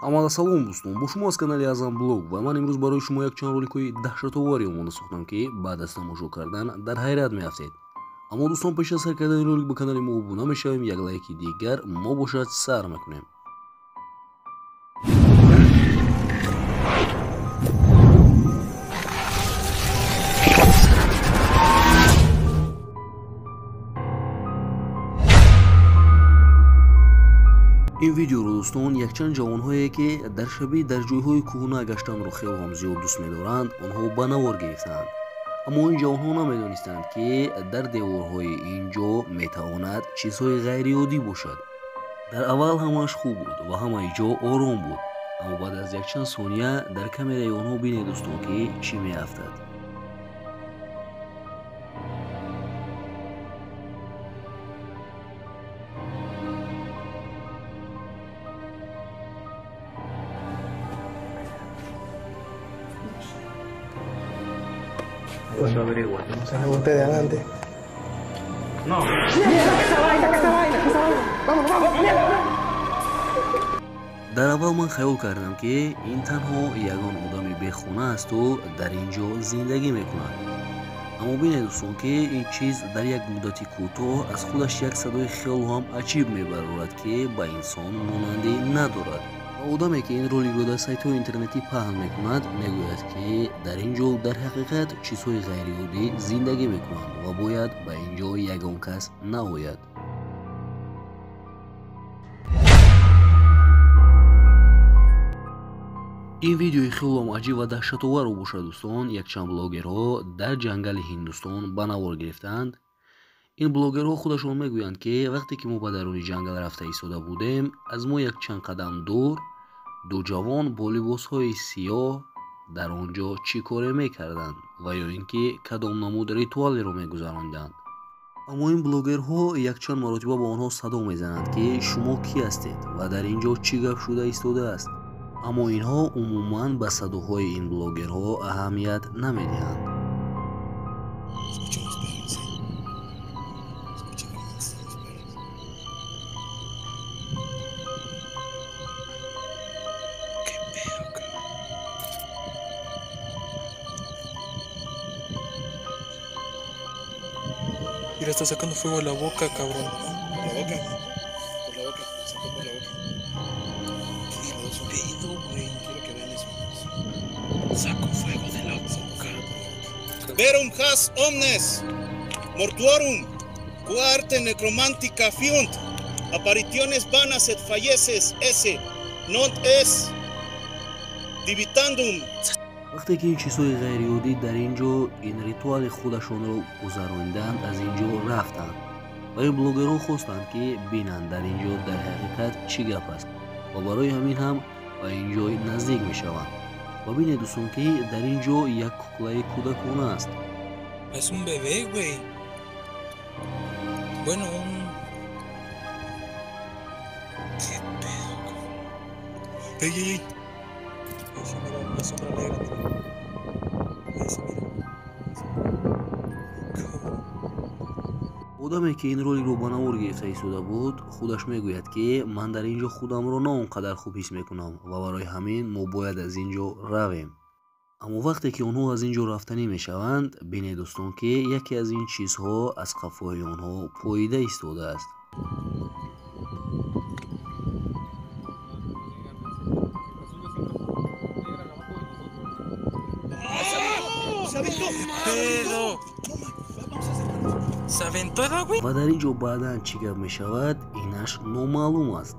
Амала салом дӯстон, бо шумо аз канали Азам Блог ва ман имрӯз барои шумо якчанд роликҳои даҳшатоваре омода сохтам, ки баъд аз тамошо кардан дар ҳайрат меафтед. Аммо дӯстон, пеш аз сар кардани ролик ба канали мо обуна мешавем, як лайки дигар мо бошад сар мекунем. Ин видеоро дӯстон якчанд ҷавонҳое, ки дар шабӣ дар ҷойҳои кӯҳна гаштанро хеле ҳам зиёд дӯст медоранд, онҳо ба навор гирифтаанд. Аммо ин ҷавонҳо намедонистанд, ки дар деворҳои ин ҷо метавонад чизҳои ғайриоддӣ бошад. Дар аввал ҳамааш хуб буд ва ҳамаи ҷо ором буд, аммо баъд аз якчанд сония дар камераи онҳо бинед дӯстон, ки чӣ меафтад. Usted de adelante. No. Дар аввал ман хаёл кардам, ки ин танҳо ягон одами бехона асту дар ин ҷо зиндагӣ мекунад. Аммо бинед дӯстон, ки ин чиз дар як муддати кӯтоҳ аз худаш як садои хело ҳам аҷиб мебарорад, ки ба инсон монандӣ надорад. Ва одаме, ки ин роликро дар сайтҳои интернетӣ паҳн мекунад, мегӯяд, ки дар ин ҷо дар ҳақиқат чизҳои ғайриоддӣ зиндагӣ мекунанд ва бояд ба ин ҷо ягон кас наояд. Ин видеои хелоам аҷиб ва даҳшатоварро бошад дӯстон, якчанд блогерҳо дар ҷангали Ҳиндустон ба навор гирифтаанд. Ин блогерҳо худашон мегӯянд, ки вақте ки мо ба даруни ҷангал рафта истода будем, аз мо якчанд қадам дур ду ҷавон бо либосҳои сиёҳ дар он ҷо чӣ коре мекарданд ва ё ин ки кадом намуд ритуалеро мегузаронданд. Аммо ин блогерҳо якчанд маротиба ба онҳо садо мезананд, ки шумо кӣ ҳастед ва дар ин ҷо чӣ гап шуда истодааст. Аммо инҳо умуман ба садоҳои ин блогерҳо аҳамият намедиҳанд. Mira, está sacando fuego de la boca, cabrón. ¿Por la boca? Por la boca, sacó por la boca. ¿Qué pedo, güey? Quiero que vean eso. Sacó fuego de la boca. Verum has omnes, mortuorum, quarte necromantica fiunt, aparitiones vanas et falleces esse, non es divitandum. Вақте ки ин чизҳои ғайриоддӣ дар ин ҷо ин ритуали худашонро гузаронданд, аз ин ҷо рафтанд ва ин блогерҳо хостанд, ки бинанд дар ин ҷо дар ҳақиқат чӣ гап аст ва барои ҳамин ҳам ба ин ҷой наздик мешаванд. Ва бинед дӯстон, ки дар ин ҷо як куклаи кӯдакона аст. Es un bebé, güey. Bueno, un... ¿Qué pedo? Ey, ey, ey. Ahí se mira una sombra negra, mira. Ahí se mira. Одаме, ки ин роликро ба навор гирифта истода буд, худаш мегӯяд, ки ман дар ин ҷо худамро на он қадар хуб ҳис мекунам ва барои ҳамин мо бояд аз ин ҷо равем. Аммо вақте ки онҳо аз ин ҷо рафтанӣ мешаванд, бинед дӯстон, ки яке аз ин чизҳо аз қафои онҳо поида истодааст. Ва дар ин ҷо баъдан чӣ гап мешавад, инаш номаълум аст.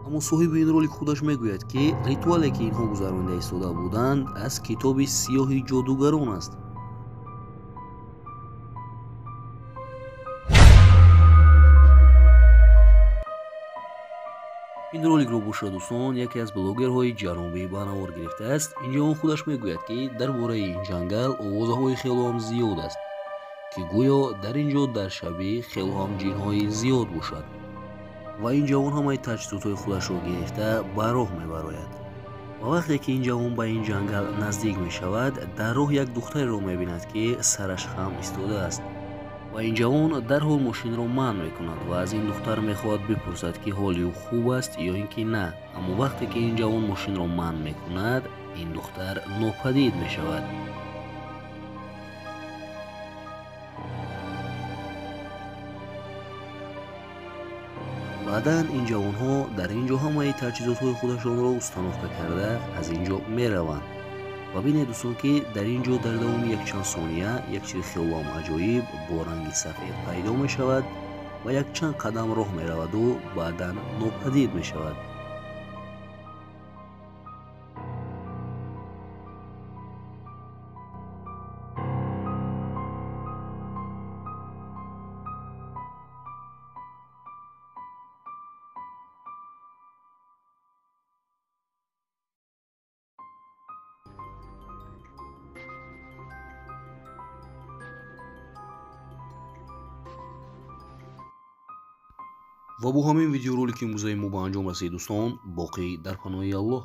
Аммо соҳиби ин ролик худаш мегӯяд, ки ритуале, ки инҳо гузаронда истода буданд, аз китоби сиёҳи ҷодугарон аст. Ин роликро бошад дӯстон, яке аз блогерҳои ҷанубӣ ба навор гирифтааст. Инҷо он худаш мегӯяд, ки дар бораи ин ҷангал овозаҳои хело ҳам зиёд аст, ки гӯё дар ин ҷо дар шабӣ хело ҳам ҷинҳои зиёд бошад. Ва ин ҷавон ҳамаи таҷҳизотҳои худашро гирифта ба роҳ мебарояд. Ва вақте ки ин ҷавон ба ин ҷангал наздик мешавад, дар роҳ як духтареро мебинад, ки сараш хам истодааст. Ва ин ҷавон дарҳол мошинро манъ мекунад ва аз ин духтар мехоҳад бипурсад, ки ҳоли ӯ хуб аст ё ин ки на. Аммо вақте ки ин ҷавон мошинро манъ мекунад, ин духтар нопадид мешавад. Баъдан ин ҷавонҳо дар ин ҷо ҳамаи таҷҳизотҳои худашонро установка карда аз ин ҷо мераванд. Ва бинед дӯстон, ки дар ин ҷо дар давоми якчанд сония як чизи хелоам аҷоиб бо ранги сафед пайдо мешавад ва якчанд қадам роҳ мераваду баъдан нопадид мешавад. Ва бо ҳамин видеоролики имрӯзаи мо ба анҷом расид дӯстон. Боқӣ дар паноҳи Аллоҳ.